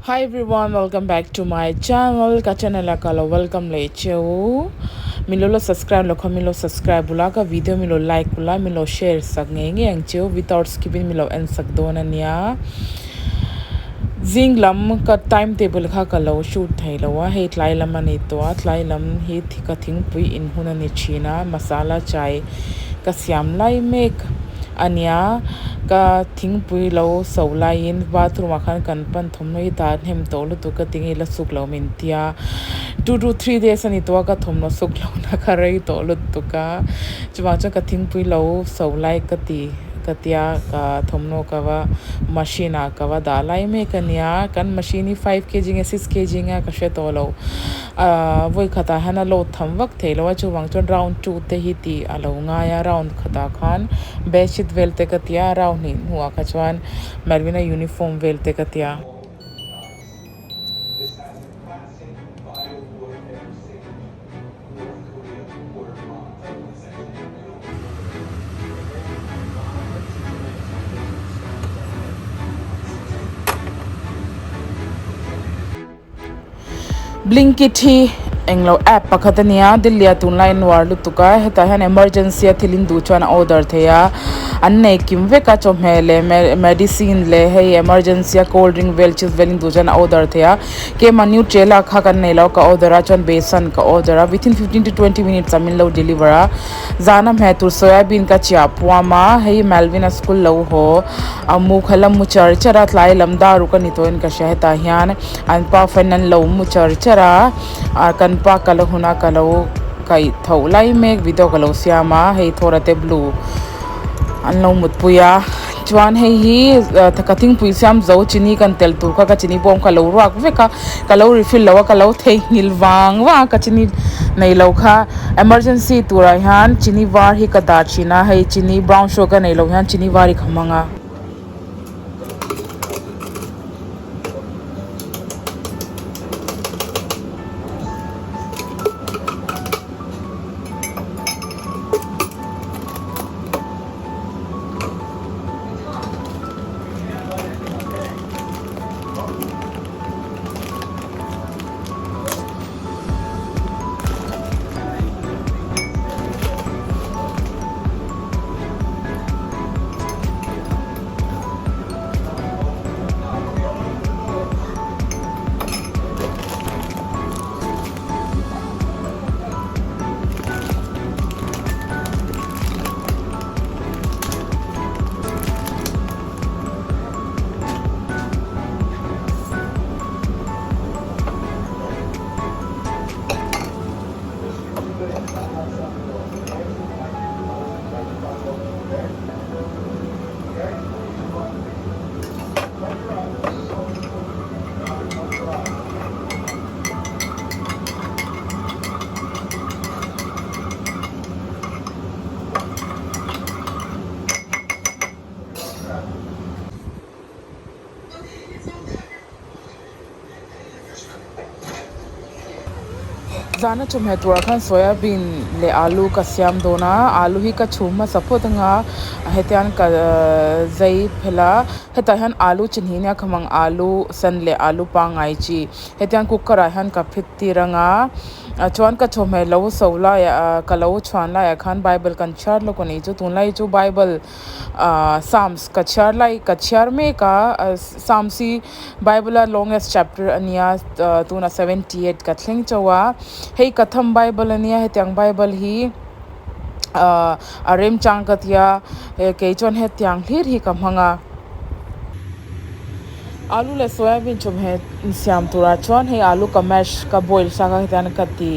Hi everyone, welcome back to my channel. Ka channel a ka lo welcome leh cheu. Min lo la subscribe lo kha min lo subscribe bula ka video min lo like bula min lo share sak ngei ngei ang cheu without skipping min lo en sak dawn ania. Zing lam ka time table kha ka lo shoot thei lo a hei tlai lam a ni tawh a tlai lam hi ka thingpui in hun a ni thin a masala chai ka siam lai mek ania ka thingpui lo so laiin bathroom ah khan kan pan thawmhnaw hi dah hnem tawh lutuk ka ti nge la suk lo min tia 2 to 3 days a ni tawh a ka thawmhnaw suk lo na kha rei tawh lutuk a chuvang chuan ka thingpui lo so lai ka ti ka tia ka thawmhnaw ka va machine ah ka va dah lai mek ania kan machine hi 5 kg nge 6 kg nge ka hre tawh lo ahh vawi khatah hian a load tham vak thei lo a chuvang chuan round 2 te hi tih a lo ngai a round khatah khan bedsheet vel te ka tia round hnih hnuah kha chuan Melvin a uniform vel te ka tia. Blinkit hi englo app pakhat ania Delhi ah tunlai a nuar lutuk a hetah hian emergency a thil in duh chuan a order thei a an nei kim vek a chawhmeh leh medicine leh hei emergency a cold drink vel chips vel in duh chuan a order thei a keimah nutrela kha kan nei lo ka order a chuan besan ka order a within 15 to 20 minutes ah min lo deliver a zana hmeh tur soyabean ka chiah puam a hei Melvin a school lo haw a mu kha la mu char char a tlai lam dar ruk a ni tawhin ka hria hetah hian an pa fan an lo mu char char a ah kan pa kal huna ka lo kaih tho lai mek video ka lo siam a hei thawra te blue an lo mutpui a chuan hei hi ka thingpui siam zo chini kan tel tur kha ka chini bawm kha lo ruak vek a ka lo refill lo a ka lo theihnghilh vang vang a ka chini nei lo kha emergency turah hian chini var hi ka dah thin a hei chini brown sugar ka nei loh hian chini var hi ka hmang a. Zana chawhmeh turah khan soyabean leh alu ka siam dawn a alu hi ka chhum hmasa phawt anga hetiang ka zai phel a hetah hian alu chi hnih nia kham ang alu sen leh alu pangngai chi hetiang cooker ah hian ka phit tir anga chuan ka chawhmeh lo so laiah ah ka lo chhuan laiah khan bible kan chhiar lawk a nih chu tunlai chu bible ah psalms ka chhiar lai ka chhiar mek a psalms hi bible a longest chapter a nia tunah 78 ka thleng chauh a hei ka tham bible a nia hetiang bible hi ah a remchang ka tia kei chuan hetiang hlir hi ka hmang a. Alu leh soyabean chawhmeh insiam turah chuan hei alu ka mash ka boil sak a hetiang ka ti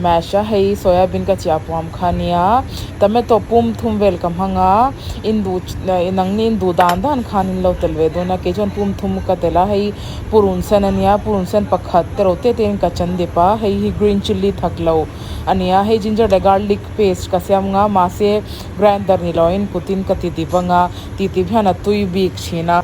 mash a hei soyabean ka chiah puam kha ania tomato pum thum vel ka hmang a in duh nangni in duh dan dan khan in lo tel ve dawn a kei chuan pum thum ka tel a hei purun sen ania purun sen pakhat te reuh te te in ka chan dip a hei hi green chilli thak lo ania hei ginger leh garlic paste ka siam anga mahse grinder ni lo in kutin ka ti dip anga tih tip hian a tui bik thin a.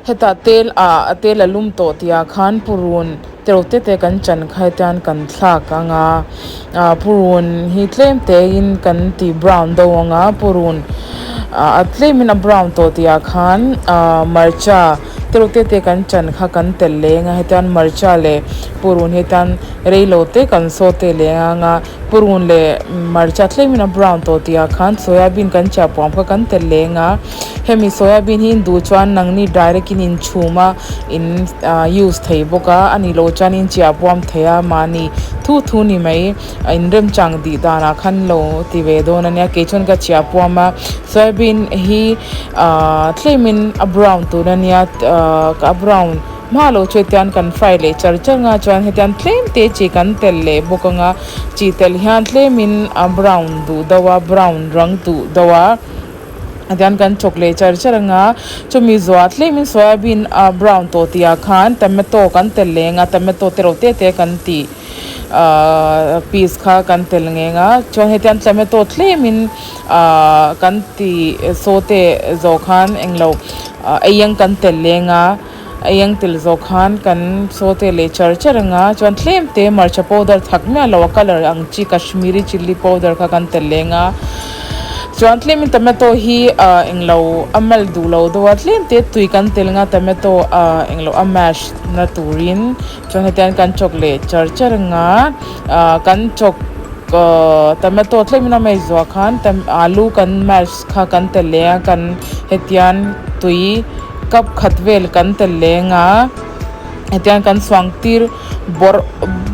Hetah tel ah tel a lum tawh tih ah khan purun tereuh te te kan chan kha hetiang kan thlak anga Purun hi tlem te in kan ti brown deuh ang a purun ah tlem in a brown tawh tih ah khan ah hmarcha te reuh te te kan chan kha kan telh leng a hetiang hmarcha leh purun hi tan reilo te kan saute leng ang a purun leh hmarcha tlem in a brown tawh tih ah khan soya bean kan chiah puam kha kan telh leng a hemi soya bean hi in duh chuan nangni direct in inchhum a in ah use thei bawk a a nih loh chuan in chiah puam thei a mahni thu thu ni mai a inremchang tih danah khan lo ti ve dawn a nia kei chuan ka chiah puam a soya bean hi ah tlemin a brown tur a nia ah a brown hma loh chu hetiang kan fry leh char char ang a chuan hetiang tlem te chi kan telh leh bawk ang a chi telh hian tlemin a brown duh deuh a brown rang duh deuh a. Tian kan chawk leh char char anga chumi zuah tlemin soya bean a brown tawh tih ah khan tomato kan telh leng a tomato te reuh te te kan tih ahh piece kha kan telh ngeng a chuan hetiang tomato tlemin ahh kan tih saute zawh khan englo eiang kan telh leng a eiang telh zawh khan kan saute leh char char anga chuan tlem te hmarcha powder thak miah lo a colour ang chi kashmiri chilli powder kha kan telh leng a chuan tlemin tomato hi ah englo a melt duh lo deuh a tlem te tui kan telh anga tomato ah englo a mash na turin chuan hetiang kan chawk leh char char anga ah kan chawk ah tomato tlemin a mash zawh khan alu kan mash kha kan telh leh a kan hetiang tui cup khat vel kan telh leng a hetiang kan suang tir bawrh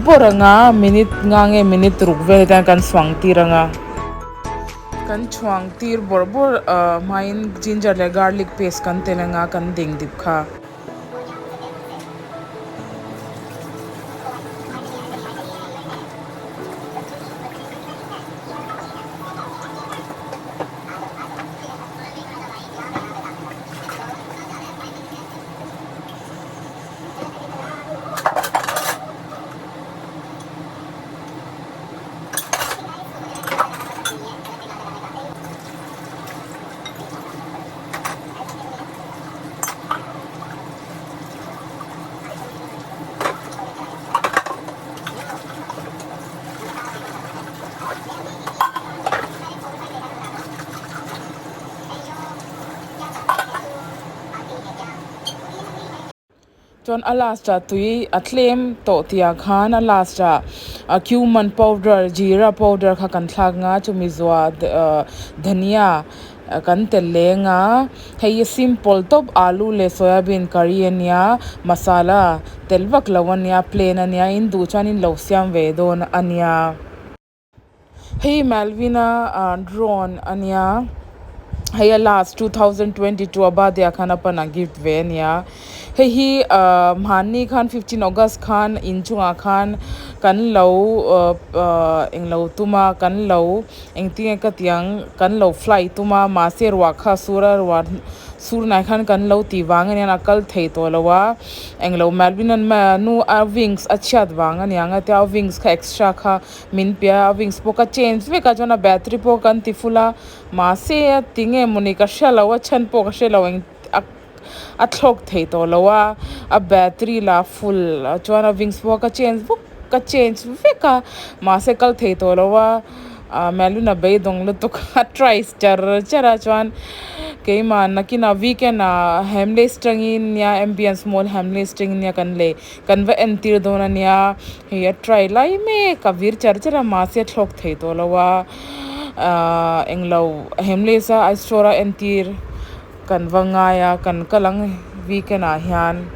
bawrh anga minute nga nge minute ruk vel hetiang kan suang tir anga kan chhuang tir bawrh bawrh ah hmain ginger leh garlic paste kan telh anga kan ding dip kha. Chuan a last ah tui a tlem tawh tih ah khan a last ah a cumin powder jeera powder kha kan thlak ang a chumi zuah dhania kan telh leng a hei hi simple tawp alu leh soya bean curry a nia masala telh vak lo a nia plain a nia in duh chuan in lo siam ve dawn a nia. Hei Malvina drone a nia hei a last 2022 a birthday ah khan a pan a gift ve a nia hei hi ahh hmanni khan 15 august khan inchungah khan kan lo ahh englo tum a kan lo engtin nge ka tih ang kan lo fly tum a mahse ruah kha a sur a ruah sur nai khan kan lo tih vang a nia a kal thei tawh lo a englo Malvina nu a wings a chhiat vang a niang a tia wings kha extra kha. Min pe a, a wings pawh ka change vek a chuan a battery pawh kan ti full a mahse a ti nge mawni ka hre lo a chhan pawh ka hre lo eng a a thlawk thei tawh lo a a battery lah full a chuan a wings pawh ka change vek ka change vek a mahse kal thei tawh lo a ah Melvin a beidawng lutuk a try char char a chuan keimah nakinah weekend ah Hamleys tangin nia ambience mall Hamleys tangin nia kan lei. Kan va entir dawn a nia, hei a try lai mek a vir char char a mahse a thlawk thei tawh lo a, ahh englo Hamleys a store a entir kan va ngai a kan kal ang weekend ah hian.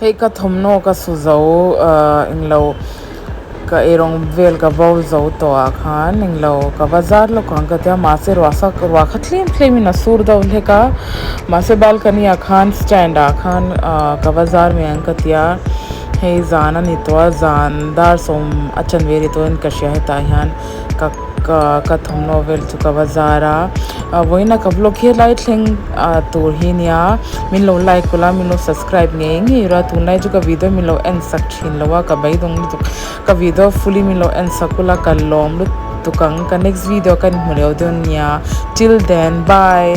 Hei ka thawmhnaw ka su zo ahh englo ka eirawng vel ka bo zo tawh ah khan englo ka va zar lawk ang ka tia mahse ruah sak ruah kha tlem tlem in a sur deuh hlek a mahse balcony ah khan stand ah khan ahh ka va zar mai ang ka tia hei zan a ni tawh a zan dar sawm a chanve ri tawhin ka hria hetah hian ka. Ka ka thawmhnaw vel chu ka va zar a, vawiin a ka vlog hi helai thleng tur hi nia min lo like ula min lo subscribe ngei ngei ula tunlai chu ka video min lo en sak thin lo a ka beidawng lutuk ka video fully min lo en sak ula ka lawm lutuk ang ka next video ka inhmu leh dawn nia till then bye.